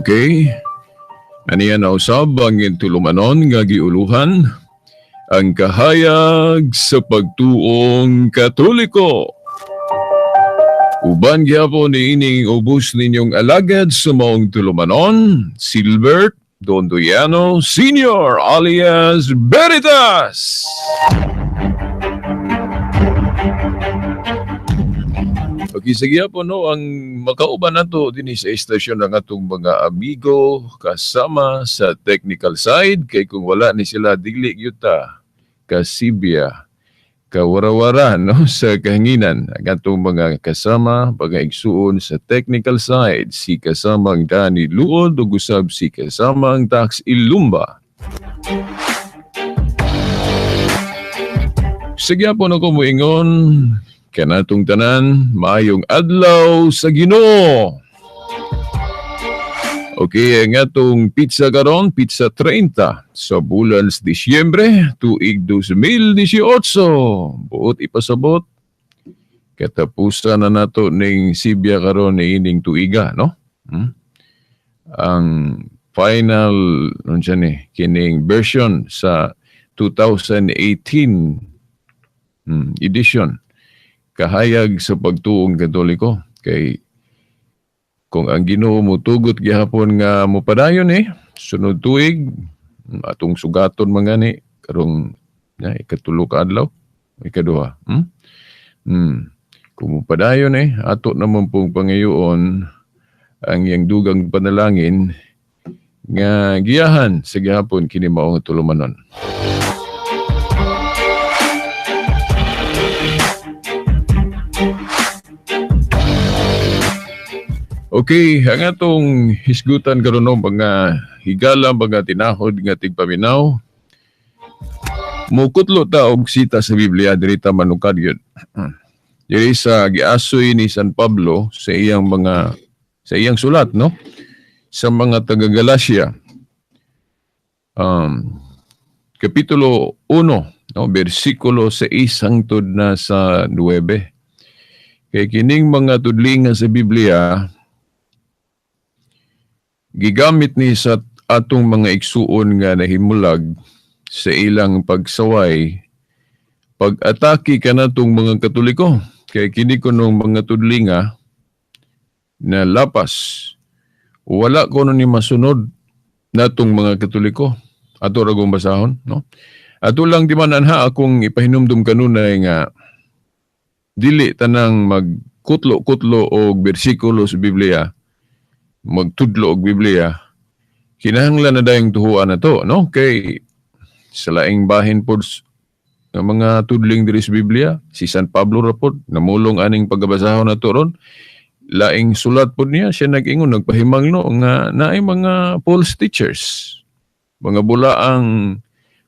Okay. Aniya na usab ang tulumanon nga giuluhan ang kahayag sa pagtuong Katoliko. Uban gyapon niining ubos ninyong alagad sa maong tulumanon, Silbert Dondoyano Sr. alias Veritas. Okay, sige po, no, ang makauban nato dinhi sa istasyon ang atong mga amigo kasama sa technical side, kay kung wala ni sila dili gyud ta kasibya kawarawara, no, sa kahanginan. Ang atong mga kasama mga igsuon sa technical side, si kasamang Danny Luod ug usab si kasamang Tax Ilumba. Sige po na ko moingon kanatong tanan, maayong adlaw sa Ginoo. Okay, ang atong pizza karon, pizza 30 sa bulan sa Disyembre, tuig 2018. Buot ipasabot, katapusan na nato ning Sibya karon ni ining tuiga, no? Ang final, nun siya ni, kining version sa 2018 edition. Kahayag sa pagtuong Katoliko, kay kung ang Ginoo motugot gihapon nga mopadayon sunod tuig atong sugaton man gani karong na ikatulo ka adlaw, ikaduha. Kung mopadayon ato naman pong pangayoon ang iyang dugang panalangin nga giyahan sa gihapon kini maong tulumanon. Okay, ang atong hisgutan karon, no, mga higala, mga tinahod nga tigpaminaw. Mukutlo ta og sita sa Biblia diri ta manukad gyud. Diri sa giasoy ni San Pablo sa iyang mga sa iyang sulat, no, sa mga taga Galacia. Kapitulo 1, no, bersikulo 6 hangtod na sa 9. Kay kining mga tudlingan sa Biblia gigamit ni sa atong mga igsuon nga nahimulag sa ilang pagsaway pag-atake kanatong mga Katoliko. Kay kini kunong mga tudlinga na lapas, wala kuno ni masunod natong mga Katoliko. Ato ra gong basahon, no? Ato lang di man anha akong ipahinumdum kanunay nga dili tanang magkutlo-kutlo og bersikulo sa Biblia, magtudlo og Biblia, kinahanglan na dayong tuhuan na to, no? Kay sa laing bahin pod nga mga tudling diri sa Biblia, si San Pablo ra pod namulong aning pagabasahon na to ron. Laing sulat pod niya, siya nag-ingon, nagpahimang, no, nga naay mga false teachers, mga bulaang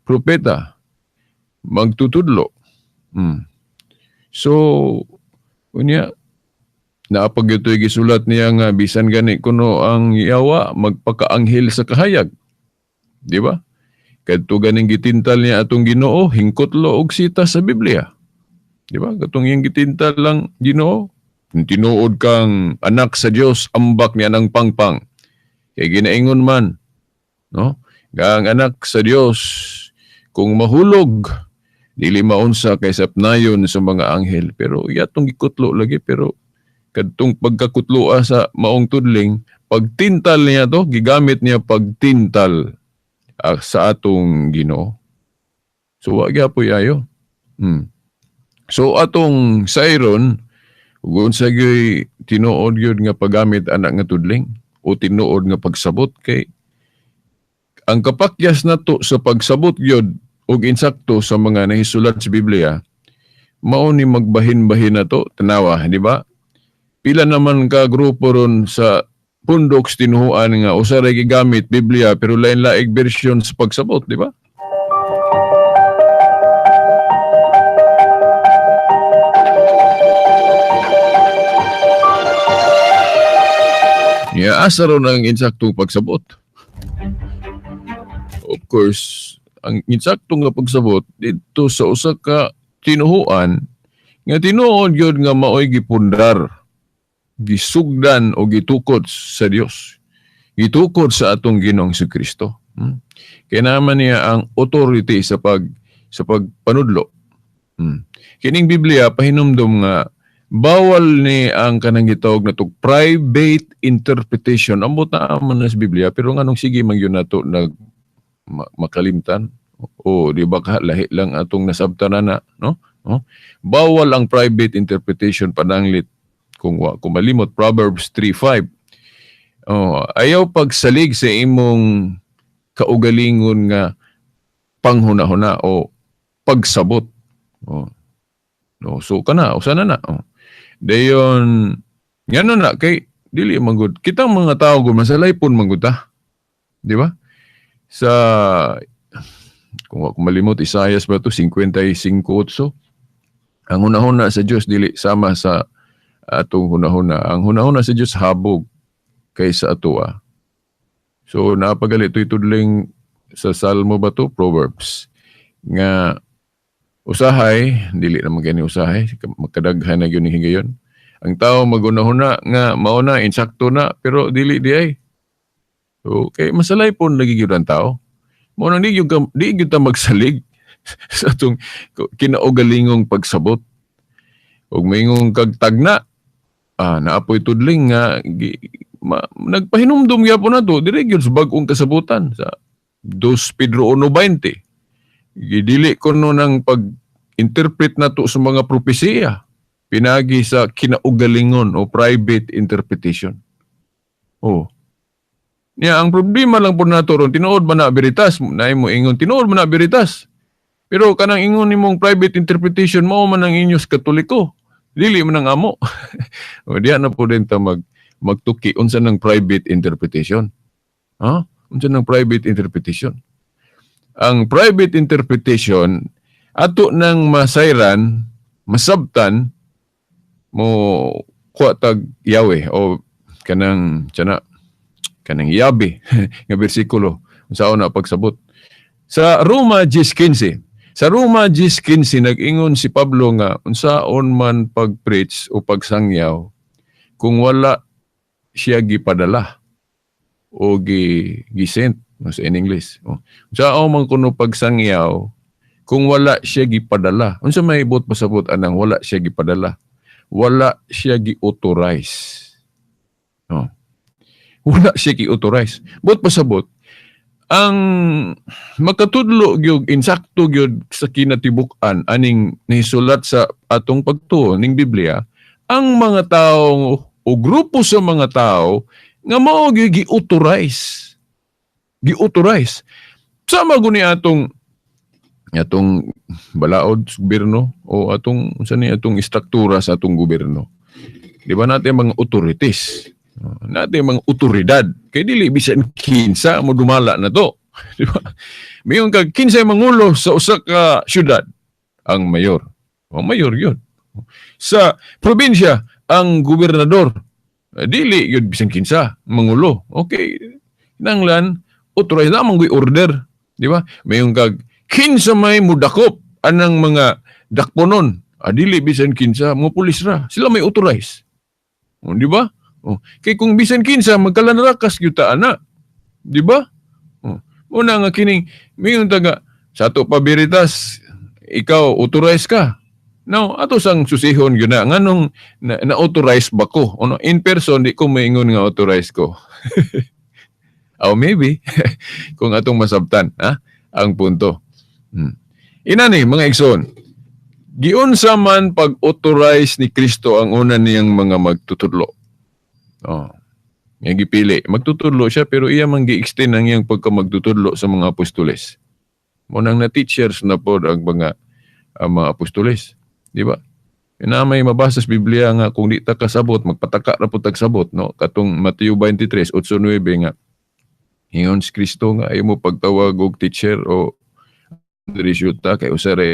propeta magtutudlo. So unya naapag ito'y gisulat niya nga bisan gani kuno ang yawa magpakaanghel sa kahayag. Di ba? Kadto ganing gitintal niya atong Ginoo, hingkotlo og sita sa Biblia. Di ba? Katong iyang gitintal lang Ginoo, kung tinuod kang anak sa Dios, ambak niya ng pangpang. Kay ginaingon man, no? Nga ang anak sa Dios kung mahulog dili maunsa kay sapnayon sa mga anghel, pero iyatong gikutlo lagi, pero kadtong pagkakutloa sa maong tudling, pagtintal niya to, gigamit niya pagtintal sa atong Ginoo. So wa gyapoy ayo. So atong sayron, ug unsa gyud tinuod gyud nga paggamit anak nga tudling o tinuod nga pagsabot, kay ang kapakyas nato sa pagsabot gyud og insakto sa mga nahisulat sa Biblia, mao ni magbahin-bahin nato, tanawa, di ba? Pila naman ka grupo ron sa pundok sa tinuhuan nga usa ra gigamit Biblia pero lain-laing version sa pagsabot, di ba? Ya, asa ron ang insaktong pagsabot? Of course, ang insaktong nga pagsabot dito sa usa ka tinuhuan nga tinuod gyud nga maoy gipundar, gisugdan o gitukod sa Dios. Gitukod sa atong Ginoong Kristo. Kaya naman niya ang authority sa pagpanudlo. Kining Biblia pahinumdom nga bawal ni ang kanang gitawag na private interpretation. Ambot na man na sa Biblia, pero nganong sige man yun nato nag makalimtan o di ba ka lahi lang atong nasabtan na, no? Oh? Bawal ang private interpretation pananglit kung wa kung malimot Proverbs 3:5. Oh, ayaw pagsalig sa imong kaugalingon nga panghuna-huna o pagsabot. Oh. No, so kana usa na na. Oh. Dayon ngano na kay dili man gud kitang mga tao gud masalaypon man gud ta. Di ba? Sa kung wa ko malimot Isaias ba to 55:8. Ang hunahuna sa Dios dili sama sa atong hunahuna. Ang hunahuna sa Dios habog kaysa atoa. So napagali ito'y tudling sa Salmo ba to? Proverbs. Nga usahay, dili naman gani usahay, makadaghan na gyud ni higayon. Ang tao magunahuna nga mao na, insakto na, pero dili di ay. So, kay masalaypon lagi gyud ang tao. Mao nang di gyud ta magsalig sa atong kinaugalingong pagsabot. Ug maingong kag tagna, naapoy tudling nga nagpahinumdum gyapon nato diri gyud sa bag-ong kasabutan sa 2 Pedro 1:20. Gidili kuno nang pag-interpret nato sa mga propesiya pinagi sa kinaugalingon o private interpretation. Oh. Niya ang problema lang po nato ron, tinuod man na veritas, naay mo ingon tinuod man na veritas. Pero kanang ingon nimong private interpretation mao man ang inyos Katoliko, dili man ang amo. O diha na po din ta magtuki unsa nang private interpretation. Ha? Unsa nang private interpretation? Ang private interpretation ato nang masayran, masabtan mo kuha tag Yahweh o kanang tiyan kanang Yabe nga bersikulo unsaon na pagsabot. Sa Roma 10:15. Sa Roma 10:15 nag-ingon si Pablo nga unsaon man pag-preach o pagsangyaw kung wala siya gipadala o gi-sent sa in English. Oh. Unsaon man kuno pagsangyaw kung wala siya gipadala. Unsa may ibot pasabot anang wala siya gipadala? Wala siya gi-authorize. Oh. Wala siya gi-authorize. Bot pasabot ang makatudlo gyud insakto gyud sa kinatibuk-an aning nahisulat sa atong pagtuo ning Biblia, ang mga tao o grupo sa mga tao nga mao gyud gi-authorize. Gi-authorize. Sama guni atong balaod sa gobyerno o atong unsa ni atong istruktura sa atong gobyerno. Di ba natin mga authorities? Natin mga otoridad. Kay dili bisan kinsa mo dumala na to. Di ba? Mayon kag kinsay mangulo sa usa ka syudad, ang mayor. Ang mayor yun. Sa probinsya, ang gobernador. Dili yun bisan kinsa mangulo. Okay. Kinahanglan authorized na man order, di ba? Mayon kag kinsa may mudakop anang mga dakponon. Dili bisan kinsa mo pulis ra. Sila may authorize. O, di ba? Oh, kay kung bisan kinsa magkalanrakas gyud ta ana. Di ba? Oh, una nga kining mayon taga sa ato pa Veritas, ikaw authorize ka. No, ato sang susihon gyud na nganong na-authorize ba ko? Ono in person di ko maingon nga authorize ko. Oh, maybe kung atong masabtan, ha? Ang punto. Inani mga igsoon, giunsa man pag-authorize ni Kristo ang una niyang mga magtutudlo. Oh. Nga gipili, magtutudlo siya pero iya man gi-extend ang iyang pagkamagtutudlo sa mga apostoles. Mo nang na teachers na pod ang mga apostoles, di ba? Na may mabasa sa Biblia nga kung di ta kasabot magpataka ra pud tag sabot, no? Katong Mateo 23:8-9 nga ingon si Kristo nga ayaw mo pagtawag og teacher o diri ta kay usa ra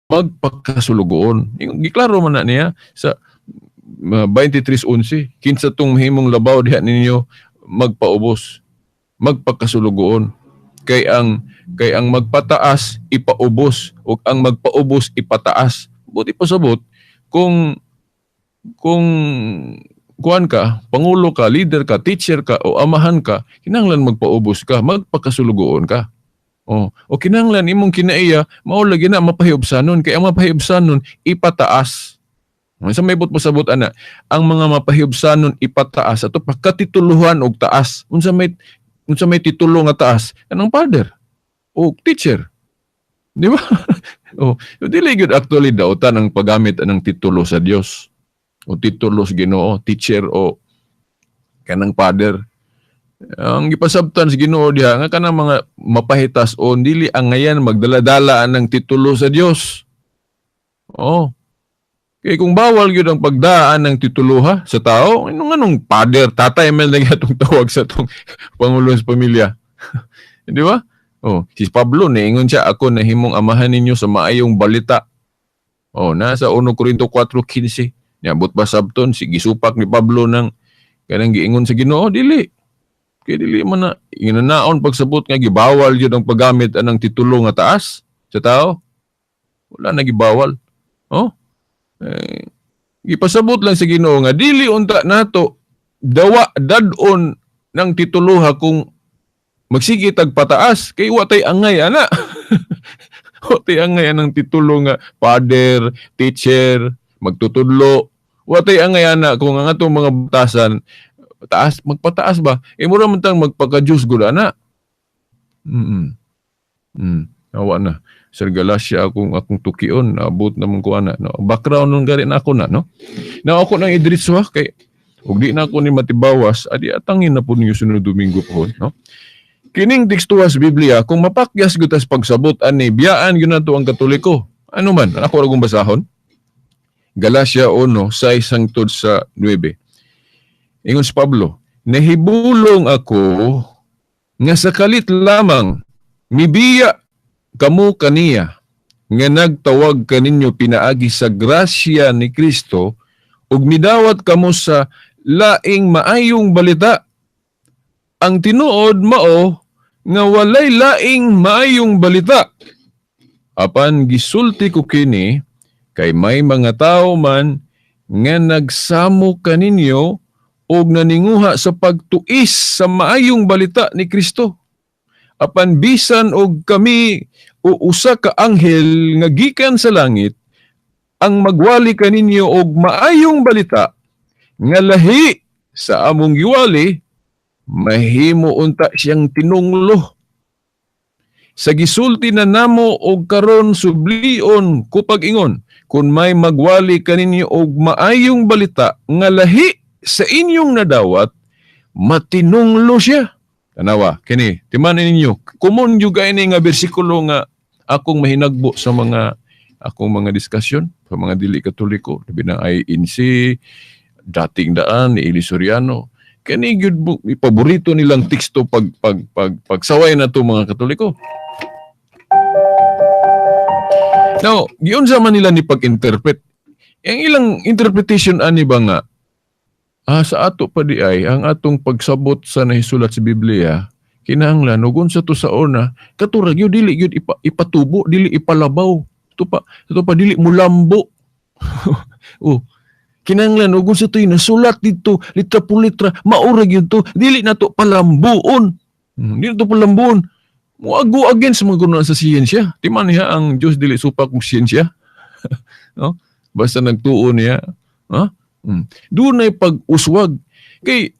Magpakasulugoon. Giklaro man na niya sa 23:11, kinsa tong mahimong labaw diha ninyo, magpaubos, magpakasulugoon. Kay ang magpataas ipaubos ug ang magpaubos ipataas. Buti pasabot kung kuan ka, pangulo ka, leader ka, teacher ka o amahan ka, kinahanglan magpaubos ka, magpakasulugoon ka. Oh, o kinahanglan imong kinaiya mao lagi na mapahiubsanon, kay ang mapahiubsanon ipataas. Sa may but pasabot ana, ang mga mapahiubsanon ipataas ato pagkatituluhan og taas. Unsa may titulo nga taas? Kanang father o teacher. Di ba? Oh, dili gyud actually dautan ang paggamit anang titulo sa Dios o titulo sa Ginoo, teacher o kanang father. Ang gipasabtan sa Ginoo diha nga kanang mga mapahitas o dili angayan magdala-dala anang titulo sa Dios. Oh. Kay kung bawal gyud ang pagdaan ng tituluha sa tao, anong anong father, tatay man lang atong tawag sa atong pangulo sa pamilya? Di ba? Oh, si Pablo niingon siya, "Ako nahimong amahan ninyo sa maayong balita." Oh, nasa 1 Corinto 4:15. Niabot ba sabton si gisupak ni Pablo ng kanang giingon sa Ginoo? Dili. Kay dili man na inanaon pagsabot nga gibawal gyud ang paggamit anang titulo nga taas sa tao. Wala na gibawal. Oh. Eh, gipasabot lang sa Ginoo nga dili unta nato dawa dad-on ng tituluha kung magsige tag pataas kay wa tay angay ana. Wa tay angay anang titulo nga father, teacher, magtutudlo. Wa tay angay ana kung ang atong mga batasan taas, magpataas ba? Eh mura man tang magpaka-Diyos gud ana. Awa na. Sa Galatia akong tukion, naabot naman ko ana. No? Background nun gari na ako na, no? Na ako nang idritso ha, kay ug di na ako ni matibawas, adi atangin na po ninyo sunod Domingo po, no? Kining tekstuha sa Biblia, kung mapakyas gyud tas pagsabot ani, biyaan gyud nato ang Katoliko. Ano man, ako ra kong basahon. Galatia 1, 6 hangtod sa 9. Ingon si Pablo, "Nahibulong ako nga sa kalit lamang mibiya kamo kaniya nga nagtawag kaninyo pinaagi sa grasya ni Kristo ug midawat kamo sa laing maayong balita. Ang tinuod mao nga walay laing maayong balita. Apan gisulti ko kini kay may mga tawo man nga nagsamo kaninyo og naninguha sa pagtuis sa maayong balita ni Kristo. Apan bisan og kami o usa ka anghel nga gikan sa langit ang magwali kaninyo og maayong balita nga lahi sa among giwali, mahimo unta siyang tinunglo. Sa gisulti na namo og karon sublion ko pag-ingon, kun may magwali kaninyo og maayong balita nga lahi sa inyong nadawat, matinunglo siya." Tanawa, kini, timanin ninyo. Common gyud ini nga bersikulo nga akong mahinagbo sa mga akong mga diskusyon sa mga dili Katoliko, labi na INC, Dating Daan ni Eli Soriano. Kani gyud paborito nilang teksto pag pag pag pagsaway na to mga Katoliko. Now, giunsa man nila ni pag-interpret. Ang ilang interpretation ani ba nga sa ato pa di ay ang atong pagsabot sa nahisulat sa Biblia kinahanglan ug unsa to sa una katura gyud, dili gyud ipatubo, dili ipalabaw to pa dili mulambo. Oh, kinahanglan ug unsa to nasulat dito litra po litra, maura gyud to, dili na to palambuon. Dili to palambuon. Mo go against mga kuno sa siyensya. Di man niya ang Dios dili supak og siyensya, no? Basta nagtuo niya, ha? Dunay pag-uswag. Kay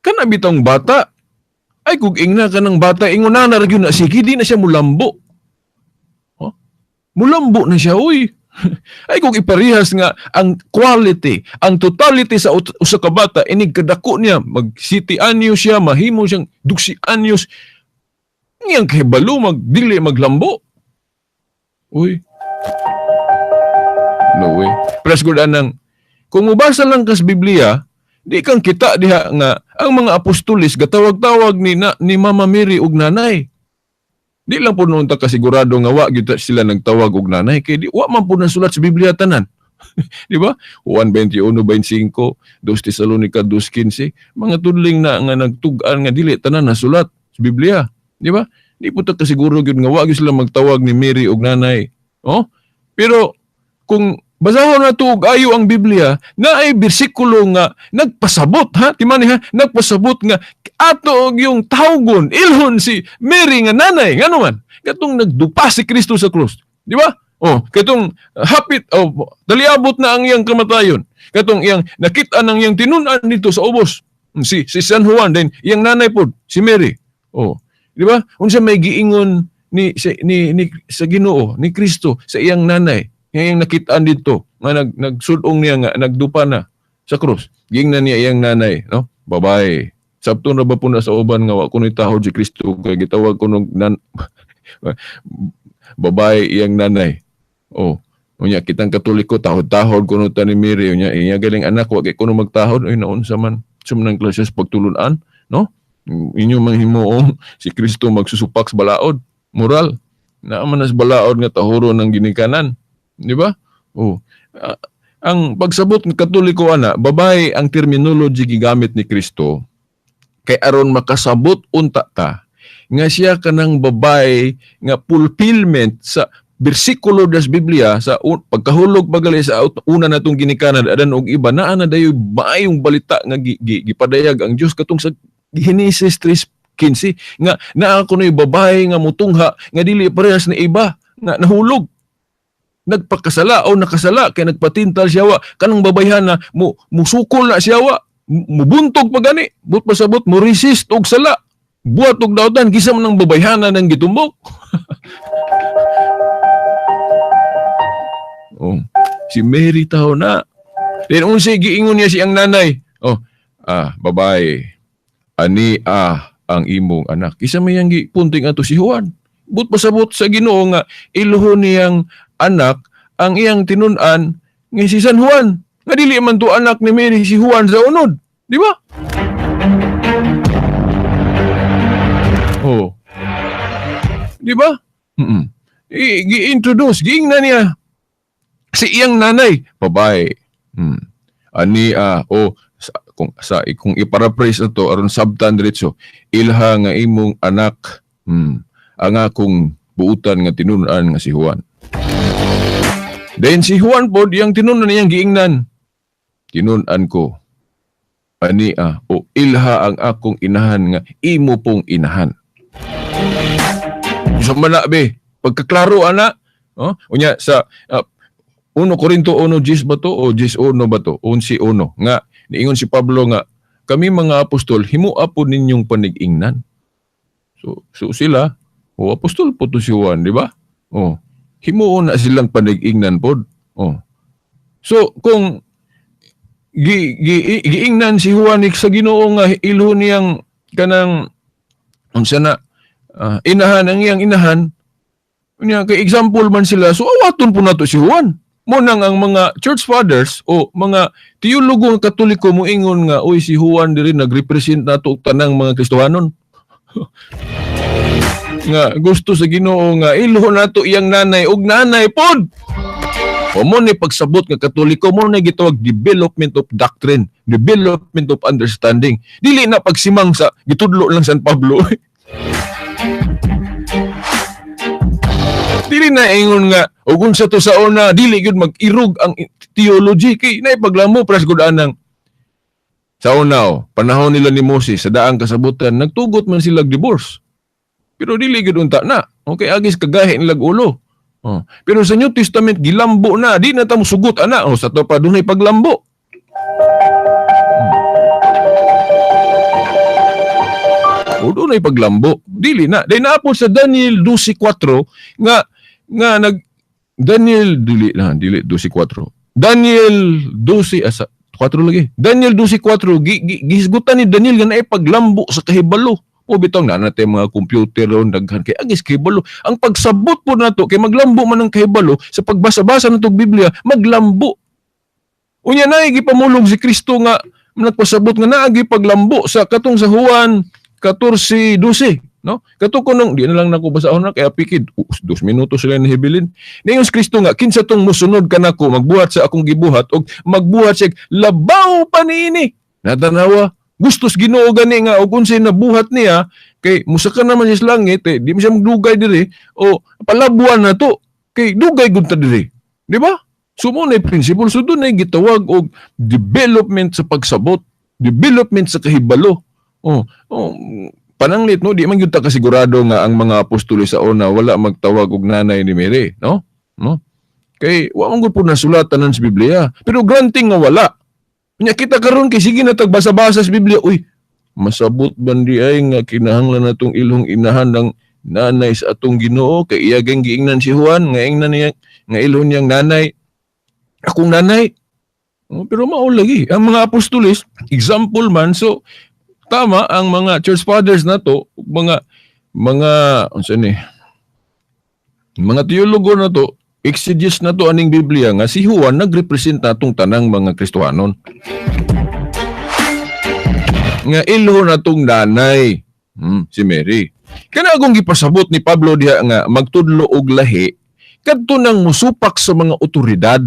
kana bitong bata ay kung ingna ka ng bata, ingon na na gyud na, sige, di na siya mulambo. Huh? Mulambo na siya, uy. Ay kung iparehas nga ang quality, ang totality sa usa ka bata, inig kadako niya, mag city anyos siya, mahimo siyang duksi anyos, ngiyang kahibalo magdili maglambo. Uy. No way. Press good anang kung mubasa lang kas Biblia, di kang kita diha nga ang mga apostolis gatawag-tawag ni Mama Mary og nanay. Di lang po noon ta kasigurado nga wa gyud sila nagtawag og nanay kay di wa man po nasulat sa Biblia tanan. Di ba? Juan 21:25, 2 Tesalonica 2:15, mga tudling na nga nagtug-an nga dili tanan nasulat sa Biblia, di ba? Di po ta kasiguro gyud nga wa gyud sila magtawag ni Mary og nanay. Oh? Pero kung basahon na to og ayo ang Biblia, naay bersikulo nga nagpasabot, ha, timani ha, nagpasabot nga ato og yung tawgon, ilhon si Mary nga nanay. Ngano man? Katong nagdupa si Kristo sa krus, di ba? Oh, katong hapit, oh, daliabot na ang iyang kamatayon. Katong iyang nakita ng iyang tinun-an dito sa ubos. Si si San Juan din, iyang nanay pod, si Mary. Oh, di ba? Unsa may giingon ni si, ni, ni sa Ginoo, ni Kristo sa iyang nanay, nga iyang nakitaan dito, nga nagsudong niya nga nagdupa na sa krus. Giingnan niya iyang nanay, no? Babae. Sabto na ba po na sa uban nga wa kuno'y tahod si Kristo kay gitawag kuno nan babae iyang nanay. Oh, unya kitang Katoliko, tahod-tahod kuno ta ni Mary. Unya iya galing anak wa kay kuno magtahod. Oy, naunsa man sumnang klase sa pagtulunan, no? Inyo mang himuong si Kristo magsusupak sa balaod moral. Naa man nas balaod nga tahuro ng ginikanan, di ba? Oh. Ang pagsabot ng Katoliko ana, babae ang terminology gigamit ni Kristo kay aron makasabot unta ta nga siya kanang babae nga fulfillment sa bersikulo das Biblia sa pagkahulog pagali sa una natong ginikanan adan og iba naa na dayoy maayong balita nga gipadayag ang Dios katong sa Genesis 3:15 nga naa kunoy babae nga mutungha nga dili parehas ni iba nga nahulog, nagpakasala o nakasala kay nagpatintal siya wa kanang babayhan na mo musukol na siya wa mubuntog pa gani, but pasabot mo resist og sala, buhat og dautan, kisa man ang babayhana ng gitumbok. Oh, si Mary taho na. Then unsay giingon niya siyang nanay? Oh, babae, ani ang imong anak. Isa may yang gipunting ato si Juan. But pasabot sa Ginoo nga ilhon niyang anak ang iyang tinun-an nga si San Juan. Nga dili man to anak ni Mary si Juan sa unod, di ba? Oh. Di ba? Gi-introduce, giingnan niya si iyang nanay, babae. Ani o sa, kung i-paraphrase ato aron sabtan diretso, ilha nga imong anak, ang akong buutan nga tinun-an nga si Juan. Then si Juan pod iyang tinun-an iyang giingnan. Tinun-an ko ani o ilha ang akong inahan nga imo pong inahan. Sa man na be, pagkaklaro ana, oh, unya sa 1 Korinto 1:10 ba to o 10:1 ba to? 11 nga niingon si Pablo nga kami mga apostol himua po ninyong panig-ingnan. So sila, o apostol po to si Juan, di ba? Oh, himuon na silang panig-ingnan pod. Oh. So kung giingnan si Juan sa Ginoo nga ilho niyang kanang unsa na inahan ang iyang inahan, unya kay example man sila, so awaton po nato si Juan. Mo nang ang mga church fathers o mga teologo nga Katoliko moingon nga oy si Juan diri nagrepresent nato og tanang mga Kristohanon. Nga gusto sa Ginoo nga ilho nato iyang nanay og nanay pod. O mo ni pagsabot nga Katoliko, mo na gitawag development of doctrine, development of understanding. Dili na pagsimang sa gitudlo lang San Pablo. Dili na ingon nga ug unsa to sa una, dili gyud mag-irog ang theology kay naipaglamo pres gud anang sa una, oh, panahon nila ni Moses sa daang kasabutan nagtugot man sila divorce. Pero dili gyud unta na. Okay, agis kagahi nilag ulo. Oh. Pero sa New Testament gilambo na, di na ta mosugot ana. Oh, sa to pa dunay paglambo. O dunay paglambo, dili na. Dahil naapod sa Daniel 12:4 nga nga nag Daniel dili na dili 12:4. Daniel 12 asa 4 lagi. Daniel 12:4 gihisgutan ni Daniel nga naay paglambo sa kahibalo. O bitong na natin mga computer ron daghan kay agis kahibalo. Ang pagsabot po nato kay maglambo man ang kahibalo sa pagbasa-basa natong Biblia, maglambo. Unya na gipamulong si Kristo nga nagpasabot nga naagi paglambo sa katong sa Juan 14:12, No? Kato kunong di na lang nako basahon na kaya pikid 2 minuto sila nahibilin. Ningon si Kristo nga kinsa tong musunod kanako, magbuhat sa akong gibuhat og magbuhat siya labaw pa niini. Natanawa gustos Ginoo gani nga og unsay nabuhat niya kay musaka naman siya sa langit eh, di man siya magdugay diri o palabuan na to kay dugay gud ta diri. Di ba? So mo na principle, so doon ay gitawag og development sa pagsabot, development sa kahibalo. Oh, pananglit, no, di man gyud ta kasigurado nga ang mga apostoles sa una wala magtawag og nanay ni Mary, no? No? Kay wa man gud po nasulat tanan sa Biblia. Pero granting nga wala. Nya kita karon kay sige na tagbasa-basa sa Biblia, uy, masabot ban di ay nga kinahanglan natong ilhong inahan ng nanay sa atong Ginoo kay iya gang giingnan si Juan nga ingnan niya nga ilhon niyang nanay akong nanay. Oh, pero mao lagi ang mga apostoles example man, so tama ang mga church fathers nato, mga unsa ni mga teologo nato, exegesis nato aning Biblia nga si Juan nagrepresent natong tanang mga Kristohanon nga ilho natong nanay, si Mary. Kana akong gipasabot ni Pablo diha nga magtudlo og lahi kadto nang musupak sa mga otoridad.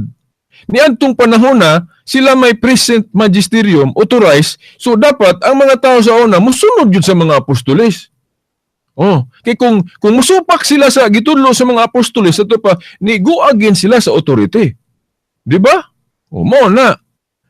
Niadtong panahon na sila may present magisterium authorized, so dapat ang mga tao sa una musunod yun sa mga apostoles. Oh, kay kung musupak sila sa gitudlo sa mga apostoles ato pa ni go against sila sa authority. Di ba? O mo na.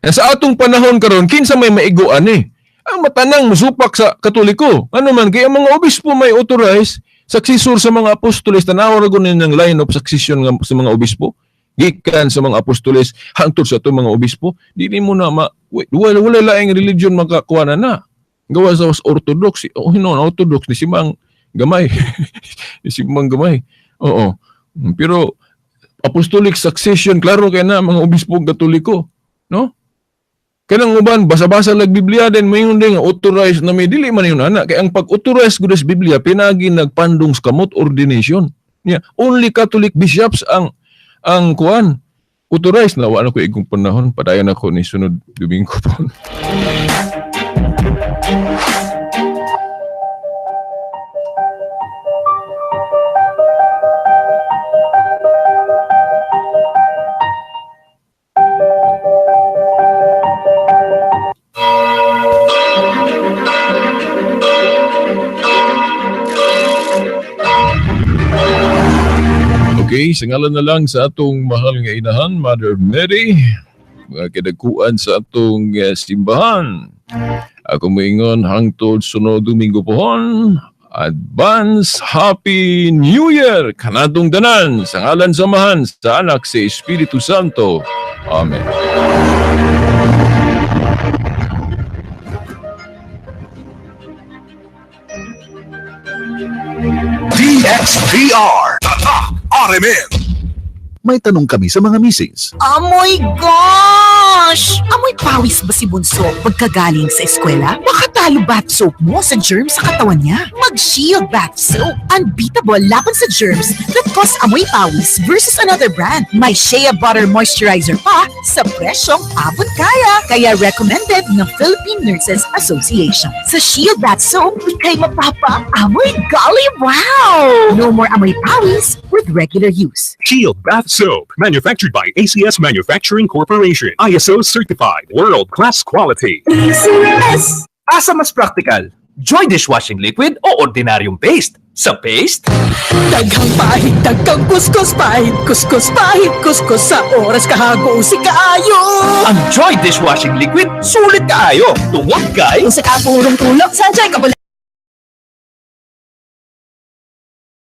Eh, sa atong panahon karon kinsa may maigo ani? Ang matanang musupak sa Katoliko. Ano man kay ang mga obispo may authorized successor sa mga apostoles, tanaw ra gud ng line of succession nga sa mga obispo. Gikan sa mga apostoles hangtod sa atong mga obispo, dili mo na ma wala wala laing religion makakuha na na. Gawa sa Orthodox, oh no, Orthodox ni simang gamay. Ni simang gamay. Oo. Pero apostolic succession klaro kay na mga obispo Katoliko, no? Kanang uban basa-basa lag Biblia din mayon din nga authorized na may dili man yun ana kay ang pag-authorize gud sa Biblia pinagi nagpandong sa kamot ordination. Nya only Catholic bishops ang kuan authorized na. Wa na ko igong panahon, padayon ako ni sunod Domingo po. Okay, sa ngalan na lang sa atong mahal nga inahan, Mother Mary, mga kidagkuan sa atong simbahan. Ako moingon hangtod sunod Domingo pohon. Advance Happy New Year kanatong tanan, sa ngalan sa Amahan, sa Anak, sa Espiritu Santo. Amen. DXPR. Tatak RMN. May tanong kami sa mga misis. Amoy gosh! Amoy pawis ba si Bunso pagkagaling sa eskwela? Baka talo bath soap mo sa germs sa katawan niya. Mag-Shield Bath Soap. Unbeatable laban sa germs that cause amoy pawis versus another brand. May shea butter moisturizer pa sa presyong abot kaya. Kaya recommended ng Philippine Nurses Association. Sa Shield Bath Soap, ika'y mapapa amoy golly wow! No more amoy pawis with regular use. Shield Bath Soap. Manufactured by ACS Manufacturing Corporation. ISO certified. World class quality. ACS. Asa mas practical? Joy dishwashing liquid o ordinaryong paste? Sa paste? Daghang pahid, daghang kuskus, pahid, kuskus, pahid, kuskus sa oras kahago si kaayo. Ang Joy dishwashing liquid, sulit kaayo. Tungod kay Kung sa kapurong tulok, sa Joy kabula.